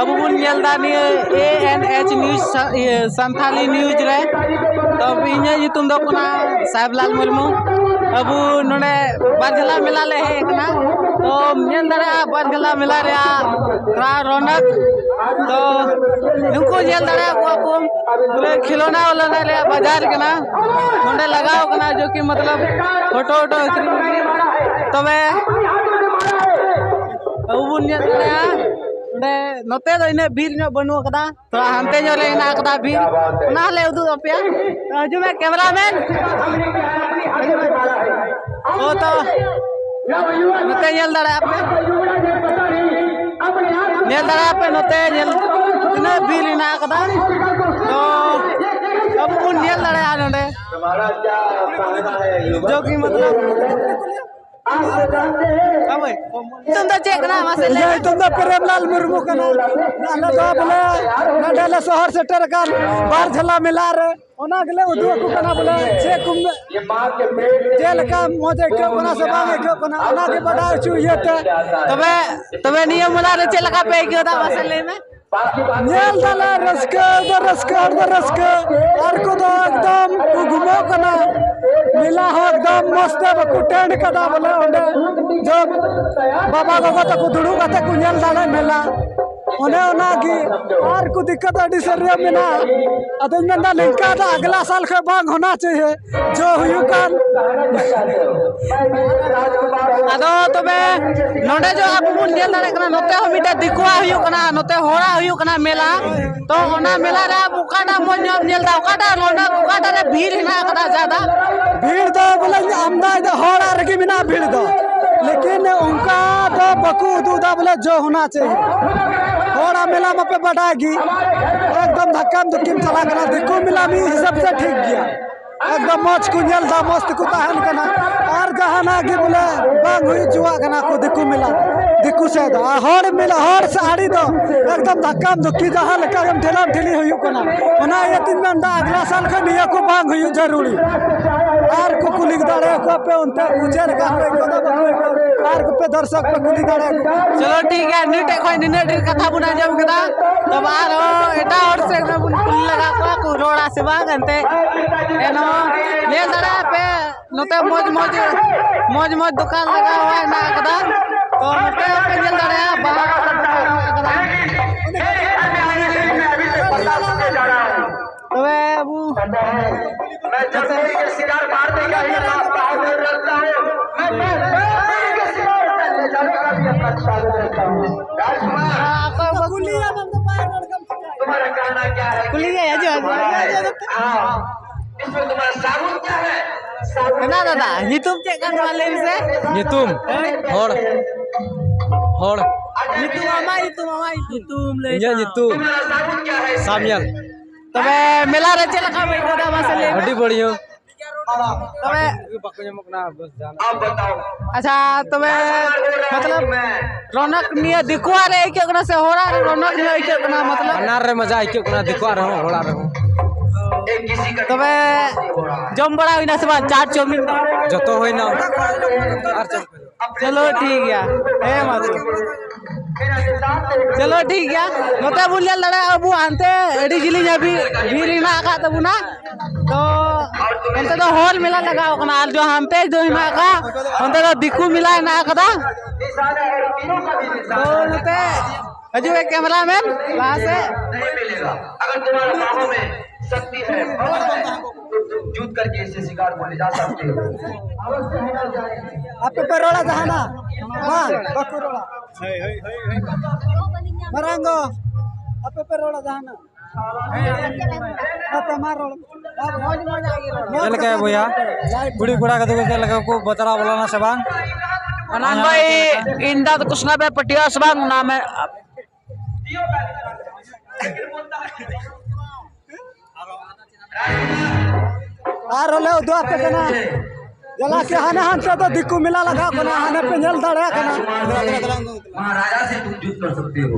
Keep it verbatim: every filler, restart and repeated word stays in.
ᱟᱵᱚ ᱵᱚᱱ ᱧᱮᱞ ᱮᱫᱟ ᱱᱤᱭᱟᱹ A N H news ᱥᱟ-, ᱤᱭᱟᱹ, ᱥᱟᱱᱛᱷᱟᱞᱤ news ᱨᱮ᱾ ᱛᱚ ᱤᱧᱟᱹᱜ ᱧᱩᱛᱩᱢ ᱫᱚ ᱠᱟᱱᱟ ᱥᱟᱦᱮᱵᱽᱞᱟᱞ ᱢᱩᱨᱢᱩ᱾ ᱟᱵᱚ ᱱᱚᱰᱮ ᱵᱟᱨᱡᱷᱟᱞᱟ ᱢᱮᱞᱟ ᱞᱮ ᱦᱮᱡ ᱟᱠᱟᱱᱟ᱾ ᱛᱚ ᱧᱮᱞ ᱫᱟᱲᱮᱭᱟᱜᱼᱟ ᱵᱟᱨᱡᱷᱟᱞᱟ ᱢᱮᱞᱟ ᱨᱮᱭᱟᱜ ᱛᱷᱚᱲᱟ ᱨᱚᱱᱚᱠ᱾ ᱛᱚ ᱱᱩᱠᱩ ᱧᱮᱞ ᱫᱟᱲᱮᱭᱟᱜ ᱠᱚᱣᱟ ᱠᱚ, ᱵᱚᱞᱮ ᱠᱷᱤᱞᱳᱱᱟ ᱩᱞᱳᱱᱟ ᱨᱮᱭᱟᱜ ᱵᱟᱡᱟᱨ ᱠᱟᱱᱟ᱾ ᱱᱚᱰᱮ ᱞᱟᱜᱟᱣ ᱠᱟᱱᱟ ᱡᱚ ᱠᱤ ᱢᱚᱛᱞᱚᱵ ᱯᱷᱳᱴᱳ ᱣᱳᱴᱳ ᱟᱹᱠᱷᱨᱤᱧ ᱞᱟᱹᱜᱤᱫ᱾ ᱛᱚᱵᱮ ᱟᱵᱚ ᱵᱚᱱ ᱧᱮᱞ ᱫᱟᱲᱮᱭᱟᱜᱼᱟ ᱱᱚᱰᱮ, ᱱᱚᱛᱮ ᱫᱚ ᱤᱱᱟᱹᱜ ᱵᱷᱤᱲ ᱧᱚᱜ ᱵᱟᱹᱱᱩᱜ ᱟᱠᱟᱫᱟ, ᱛᱷᱚᱲᱟ ᱦᱟᱱᱛᱮ ᱧᱚᱜ ᱨᱮ ᱦᱮᱱᱟᱜ ᱟᱠᱟᱫᱟ ᱵᱷᱤᱲ, ᱚᱱᱟ ᱦᱚᱸᱞᱮ ᱩᱫᱩᱜ ᱟᱯᱮᱭᱟ᱾ ᱛᱚ ᱦᱤᱡᱩᱜ ᱢᱮ cameraman᱾ ᱚ ᱛᱚ ᱱᱚᱛᱮ ᱧᱮᱞ ᱫᱟᱲᱮᱭᱟᱜᱼᱟ ᱯᱮ, ᱧᱮᱞ ᱫᱟᱲᱮᱭᱟᱜᱼᱟ ᱯᱮ ᱱᱚᱛᱮ ᱧᱮᱞ ᱛᱤᱱᱟᱹᱜ ᱵᱷᱤᱲ ᱦᱮᱱᱟᱜ ᱟᱠᱟᱫᱟ᱾ ᱛᱚ ᱟᱵᱚ ᱵᱚᱱ ᱧᱮᱞ ᱫᱟᱲᱮᱭᱟᱜᱼᱟ ᱱᱚᱰᱮ ᱡᱚ ᱠᱤ ᱢᱚᱛᱞᱚᱵ ᱦᱳᱭ᱾ ᱧᱩᱛᱩᱢ ᱫᱚ ᱪᱮᱫ ᱠᱟᱱᱟ ᱢᱟᱥᱮ ᱞᱟᱹᱭ ᱤᱧᱟᱹᱜ ᱢᱮ? ᱧᱩᱛᱩᱢ ᱫᱚ ᱯᱨᱮᱢᱞᱟᱞ ᱢᱩᱨᱢᱩ ᱠᱟᱱᱟ᱾ ᱟᱞᱮ ᱫᱚ ᱵᱚᱞᱮ ᱱᱚᱰᱮ ᱞᱮ ᱥᱚᱦᱚᱨ ᱥᱮᱴᱮᱨ ᱟᱠᱟᱱ ᱵᱟᱨ ᱡᱷᱟᱞᱟ ᱢᱮᱞᱟ ᱨᱮ, ᱚᱱᱟ ᱜᱮᱞᱮ ᱩᱫᱩᱜ ᱟᱠᱚ ᱠᱟᱱᱟ ᱵᱚᱞᱮ ᱪᱮᱫ ᱠᱚ, ᱪᱮᱫ ᱞᱮᱠᱟ ᱢᱚᱡᱽ ᱟᱹᱭᱠᱟᱹᱜ ᱠᱟᱱᱟ ᱥᱮ ᱵᱟᱝ ᱟᱹᱭᱠᱟᱹᱜ ᱠᱟᱱᱟ, ᱚᱱᱟ ᱜᱮ ᱵᱟᱰᱟᱭ ᱦᱚᱪᱚ ᱤᱭᱟᱹᱛᱮ᱾ ᱛᱚᱵᱮ, ᱛᱚᱵᱮ ᱱᱤᱭᱟᱹ ᱢᱮᱞᱟ ᱨᱮ ᱪᱮᱫ ᱞᱮᱠᱟ ᱯᱮ ᱟᱹᱭᱠᱟᱹᱣ ᱮᱫᱟ ᱢᱟᱥᱮ ᱞᱟᱹᱭ ᱢᱮ? ᱧᱮᱞ ᱫᱟᱞᱮ ᱨᱟᱹᱥᱠᱟᱹ ᱫᱚ ᱨᱟᱹᱥᱠᱟᱹ, ᱦᱚᱲ ᱫᱚ ᱨᱟᱹᱥᱠᱟᱹ, ᱟᱨ ᱠᱚᱫᱚ ᱮᱠᱫᱚᱢ ᱠᱚ ᱜᱷᱩᱢᱟᱹᱜ ᱠᱟᱱᱟ᱾ ᱢᱮᱞᱟ ᱦᱚᱸ ᱮᱠᱫᱚᱢ ᱢᱚᱡᱽ ᱛᱮ ᱵᱟᱠᱚ ᱴᱮᱱᱰ ᱠᱟᱫᱟ ᱵᱚᱞᱮ ᱚᱸᱰᱮ ᱡᱚᱵ ᱵᱟᱵᱟ ᱜᱚᱜᱚ ᱛᱟᱠᱚ ᱫᱩᱲᱩᱵ ᱠᱟᱛᱮ ᱠᱚ ᱧᱮᱞ ᱫᱟᱲᱮ ᱢᱮᱞᱟ᱾ ᱚᱱᱮ ᱚᱱᱟ ᱜᱮ ᱟᱨ ᱠᱚ ᱫᱤᱠᱠᱟᱛ ᱟᱹᱰᱤ ᱥᱟᱹᱨᱤᱭᱟᱹ ᱢᱮᱱᱟᱜᱼᱟ᱾ ᱟᱫᱚᱧ ᱢᱮᱱᱫᱟ ᱱᱤᱝᱠᱟ ᱫᱚ ᱟᱜᱽᱞᱟ ᱥᱟᱞ ᱠᱷᱚᱱ ᱵᱟᱝ ᱦᱳᱱᱟ ᱪᱟᱦᱤᱭᱮ᱾ ᱡᱚ ᱦᱩᱭᱩᱜ ᱠᱟᱱ᱾ ᱟᱫᱚ ᱛᱚᱵᱮ ᱱᱚᱰᱮ ᱡᱚ ᱟᱵᱚ ᱵᱚᱱ ᱧᱮᱞ ᱫᱟᱲᱮᱭᱟᱜ ᱠᱟᱱᱟ, ᱱᱚᱛᱮ ᱦᱚᱸ ᱢᱤᱫᱴᱮᱡ ᱫᱤᱠᱩᱣᱟᱜ ᱦᱩᱭᱩᱜ ᱠᱟᱱᱟ, ᱱᱚᱛᱮ ᱦᱚᱲᱟᱜ ᱦᱩᱭᱩᱜ ᱠᱟᱱᱟ ᱢᱮᱞᱟ᱾ ᱛᱚ ᱚᱱᱟ ᱢᱮᱞᱟ ᱨᱮ ᱟᱵᱚ ᱚᱠᱟᱴᱟᱜ ᱢᱚᱡᱽ ᱧᱚᱜ ᱮᱢ ᱧᱮᱞ ᱮᱫᱟ, ᱚᱠᱟᱴᱟᱜ ᱨᱚᱱᱚᱠ, ᱚᱠᱟᱴᱟᱜ ᱨᱮ ᱵᱷᱤᱲ ᱦᱮᱱᱟᱜ ᱟᱠᱟᱫᱟ ᱡᱟᱫᱟ? ᱵᱷᱤᱲ ᱫᱚ ᱵᱚᱞᱮ ᱟᱢᱫᱟ ᱫᱚ ᱦᱚᱲᱟᱜ ᱨᱮᱜᱮ ᱢᱮᱱᱟᱜᱼᱟ ᱵᱷᱤᱲ ᱫᱚ, ᱞᱮᱠᱤᱱ ᱚᱱᱠᱟ ᱫᱚ ᱵᱟᱠᱚ ᱩᱫᱩᱜ ᱮᱫᱟ ᱵᱚᱞᱮ ᱡᱚ ᱦᱳᱱᱟ ᱪᱟᱦᱤᱭᱮ᱾ ᱦᱚᱲᱟᱜ ᱢᱮᱞᱟ ᱢᱟᱯᱮ ᱵᱟᱰᱟᱭ ᱜᱮ, ᱮᱠᱫᱚᱢ ᱫᱷᱟᱠᱟᱢ ᱫᱷᱩᱠᱤᱢ ᱪᱟᱞᱟᱜ ᱠᱟᱱᱟ᱾ ᱫᱤᱠᱩ ᱢᱮᱞᱟ ᱢᱤᱫ ᱦᱤᱥᱟᱹᱵ ᱛᱮ ᱴᱷᱤᱠ ᱜᱮᱭᱟ, ᱮᱠᱫᱚᱢ ᱢᱚᱡᱽ ᱠᱚ ᱧᱮᱞ ᱮᱫᱟ, ᱢᱚᱡᱽ ᱛᱮᱠᱚ ᱛᱟᱦᱮᱱ ᱠᱟᱱᱟ᱾ ᱟᱨ ᱡᱟᱦᱟᱱᱟᱜ ᱜᱮ ᱵᱚᱞᱮ ᱵᱟᱝ ᱦᱩᱭ ᱦᱚᱪᱚᱣᱟᱜ ᱠᱟᱱᱟ ᱠᱚ ᱫᱤᱠᱩ ᱢᱮᱞᱟ, ᱫᱤᱠᱩ ᱥᱮᱫ ᱫᱚ᱾ ᱟᱨ ᱦᱚᱲ ᱢᱮᱞᱟ, ᱦᱚᱲ ᱥᱮ ᱟᱹᱰᱤ ᱫᱚ ᱮᱠᱫᱚᱢ ᱫᱷᱟᱠᱟᱢ ᱫᱷᱩᱠᱤ ᱡᱟᱦᱟᱸ ᱞᱮᱠᱟ ᱜᱮᱢ ᱴᱷᱮᱞᱟᱢ ᱴᱷᱤᱞᱤ ᱦᱩᱭᱩᱜ ᱠᱟᱱᱟ, ᱚᱱᱟ ᱤᱭᱟᱹᱛᱤᱧ ᱢᱮᱱᱫᱟ ᱟᱜᱽᱞᱟ ᱥᱟᱞ ᱠᱷᱚᱱ ᱱᱤᱭᱟᱹ ᱠᱚ ᱵᱟᱝ ᱦᱩᱭᱩᱜ ᱡᱟᱹᱨᱩᱲᱤ᱾ ᱟᱨ ᱠᱚ ᱠᱩᱞᱤ ᱫᱟᱲᱮᱭᱟᱠᱚᱣᱟ ᱯᱮ ᱚᱱᱛᱮ ᱪᱮᱫ ᱞᱮᱠᱟ ᱠᱚ ᱟᱹᱭᱠᱟᱹᱣ ᱫᱟ, ᱵᱟᱠᱚ ᱟᱹᱭᱠᱟᱹᱣ ᱫᱟ᱾ ᱟᱨ ᱠᱚᱯᱮ ᱫᱚᱨᱥᱚᱠ ᱯᱮ ᱠᱩᱞᱤ ᱫᱟᱲᱮᱭᱟᱠᱚᱣᱟ᱾ ᱪᱚᱞᱚ ᱴᱷᱤᱠ ᱜᱮᱭᱟ, ᱱᱤᱭᱟᱹ ᱴᱷᱮᱡ ᱠᱷᱚᱱ ᱱᱤᱱᱟᱹᱜ ᱰᱷᱮᱨ ᱠᱟᱛᱷᱟ ᱵᱚᱱ ᱟᱸᱡᱚᱢ ᱠᱮᱫᱟ᱾ ᱛᱚᱵᱮ ᱟᱨᱦᱚᱸ ᱮᱴᱟᱜ ᱦᱚᱲ ᱥᱮᱫ ᱠᱷᱚᱱ ᱵᱚᱱ ᱠᱩᱞᱤ ᱞᱟᱜᱟ ᱠᱚᱣᱟ, ᱠᱚ ᱨᱚᱲᱟ ᱥᱮ ᱵᱟᱝ᱾ ᱮᱱᱛᱮ ᱮᱱᱦᱚᱸ ᱧᱮᱞ ᱫᱟᱲᱮᱭᱟᱜᱼᱟ ᱯᱮ, ᱱᱚᱛᱮ ᱢᱚᱡᱽ ᱢᱚᱡᱽ, ᱢᱚᱡᱽ ᱢᱚᱡᱽ ᱫᱚᱠᱟᱱ ᱞᱟᱜᱟᱣ ᱦᱮᱱᱟᱜ ᱟᱠᱟᱫᱟ᱾ ᱛᱚ ᱱᱚᱛᱮ ᱦᱚᱸᱯᱮ ᱧᱮᱞ ᱫᱟᱲᱮᱭᱟᱜᱼᱟ, ᱵᱟᱦᱟ ᱠᱚ ᱦᱮᱱᱟᱜ ᱟᱠᱟᱫᱟ᱾ ᱛᱚᱵᱮ ᱟᱵᱚ ᱠᱩᱞᱤᱭᱮᱭᱟ, ᱦᱤᱡᱩᱜ ᱟᱭ᱾ ᱦᱮᱸ ᱫᱟᱫᱟ, ᱧᱩᱛᱩᱢ ᱪᱮᱫ ᱠᱟᱱ ᱛᱟᱢᱟ ᱞᱟᱹᱭ ᱢᱮᱥᱮ? ᱧᱩᱛᱩᱢ? ᱦᱳᱭ᱾ ᱦᱚᱲ᱾ ᱦᱚᱲ᱾ ᱧᱩᱛᱩᱢ, ᱟᱢᱟᱜ ᱧᱩᱛᱩᱢ, ᱟᱢᱟᱜ ᱧᱩᱛᱩᱢ᱾ ᱧᱩᱛᱩᱢ ᱞᱟᱹᱭ ᱤᱧᱟᱹᱜ ᱛᱟᱢ᱾ ᱧᱩᱛᱩᱢ ᱥᱟᱢᱭᱟᱞ᱾ ᱛᱚᱵᱮ ᱢᱮᱞᱟ ᱨᱮ ᱪᱮᱫ ᱞᱮᱠᱟ ᱯᱮ ᱟᱹᱭᱠᱟᱹᱣ ᱫᱟ ᱢᱟᱥᱮ ᱞᱟᱹᱭ ᱢᱮ? ᱟᱹᱰᱤ ᱵᱟᱹᱲᱤᱭᱟᱹ᱾ ᱛᱚᱵᱮ ᱵᱟᱠᱚ ᱧᱟᱢᱚᱜ ᱠᱟᱱᱟ, ᱵᱟᱥ ᱡᱟᱦᱟᱱᱟᱜ᱾ ᱟᱪᱪᱷᱟ, ᱛᱚᱵᱮ ᱢᱚᱛᱞᱚᱵ ᱨᱚᱱᱚᱠ ᱱᱤᱭᱟᱹ ᱫᱤᱠᱩᱣᱟᱜ ᱨᱮ ᱟᱹᱭᱠᱟᱹᱜ ᱠᱟᱱᱟ ᱥᱮ ᱦᱚᱲᱟᱜ ᱨᱮ ᱨᱚᱱᱚᱠ ᱱᱤᱭᱟᱹ ᱟᱹᱭᱠᱟᱹᱜ ᱠᱟᱱᱟ? ᱢᱚᱛᱞᱚᱵ ᱵᱟᱱᱟᱨ ᱨᱮ ᱢᱚᱡᱟ ᱟᱹᱭᱠᱟᱹᱜ ᱠᱟᱱᱟ, ᱫᱤᱠᱩᱣᱟᱜ ᱨᱮᱦᱚᱸ ᱦᱚᱲᱟᱜ ᱨᱮᱦᱚᱸ᱾ ᱛᱚᱵᱮ ᱡᱚᱢ ᱵᱟᱲᱟ ᱦᱩᱭᱱᱟ ᱥᱮ ᱵᱟᱝ ᱪᱟᱴ ᱪᱟᱣᱢᱤᱱ? ᱡᱚᱛᱚ ᱦᱩᱭᱱᱟ᱾ ᱟᱨ ᱪᱮᱫ? ᱪᱚᱞᱚ ᱴᱷᱤᱠ ᱜᱮᱭᱟ, ᱦᱮᱸ ᱢᱟ ᱛᱚᱵᱮ᱾ ᱪᱚᱞᱚ ᱴᱷᱤᱠ ᱜᱮᱭᱟ, ᱱᱚᱛᱮ ᱵᱚᱱ ᱧᱮᱞ ᱫᱟᱲᱮᱭᱟᱜᱼᱟ ᱟᱵᱚ ᱦᱟᱱᱛᱮ ᱟᱹᱰᱤ ᱡᱤᱞᱤᱧ ᱦᱟᱹᱵᱤᱡ ᱵᱷᱤᱲ ᱦᱮᱱᱟᱜ ᱟᱠᱟᱫ ᱛᱟᱵᱚᱱᱟ᱾ ᱛᱚ ᱚᱱᱛᱮ ᱫᱚ ᱦᱚᱲ ᱢᱮᱞᱟ ᱞᱟᱜᱟᱣ ᱠᱟᱱᱟ, ᱟᱨ ᱡᱚ ᱦᱟᱱᱛᱮ ᱫᱚ ᱦᱮᱱᱟᱜ ᱟᱠᱟᱫ, ᱚᱱᱛᱮ ᱫᱚ ᱫᱤᱠᱩ ᱢᱮᱞᱟ ᱦᱮᱱᱟᱜ ᱟᱠᱟᱫᱟ᱾ ᱛᱚ ᱱᱚᱛᱮ ᱦᱤᱡᱩᱜ ᱢᱮ ᱠᱮᱢᱮᱨᱟ ᱢᱮᱱ ᱞᱟᱦᱟ ᱥᱮᱫ᱾ अगर तुम्हारा बाहों में शक्ति है, बल है, तो तुम जूझ करके इसे शिकार को ले जा सकते हो। ᱟᱯᱮ ᱯᱮ ᱨᱚᱲᱟ ᱡᱟᱦᱟᱱᱟᱜ? ᱵᱟᱝ, ᱵᱟᱠᱚ ᱨᱚᱲᱟ᱾ ᱢᱟᱨᱟᱝ ᱜᱚ, ᱟᱯᱮ ᱯᱮ ᱨᱚᱲᱟ ᱡᱟᱦᱟᱱᱟᱜ? ᱟᱯᱮ ᱢᱟ ᱨᱚᱲ᱾ ᱪᱮᱫ ᱞᱮᱠᱟ ᱵᱚᱭᱦᱟ? ᱠᱩᱲᱤ ᱠᱚᱲᱟ ᱠᱚᱫᱚ ᱪᱮᱫ ᱞᱮᱠᱟ ᱠᱚ ᱵᱟᱛᱨᱟᱣ ᱵᱚᱞᱚᱱᱟ ᱥᱮ ᱵᱟᱝ? ᱚᱱᱟ ᱵᱷᱟᱭ, ᱤᱧ ᱫᱟᱫᱟ ᱠᱩᱥᱱᱟ ᱯᱮ ᱯᱟᱹᱴᱤᱭᱟ ᱥᱮ ᱵᱟᱝ? ᱚᱱᱟ ᱢᱮ᱾ ᱟᱨ ᱞᱮ ᱩᱫᱩᱜ ᱟᱯᱮ ᱠᱟᱱᱟ᱾ ᱡᱟᱞᱟ ᱠᱮ ᱦᱟᱱᱮ ᱦᱟᱱᱛᱮ ᱫᱚ ᱫᱤᱠᱩ ᱢᱮᱞᱟ ᱞᱟᱜᱟᱣ ᱠᱟᱱᱟ, ᱦᱟᱱᱮ ᱯᱮ ᱧᱮᱞ ᱫᱟᱲᱮᱭᱟᱜ ᱠᱟᱱᱟ᱾ महाराजा से तुम युद्ध कर सकते हो।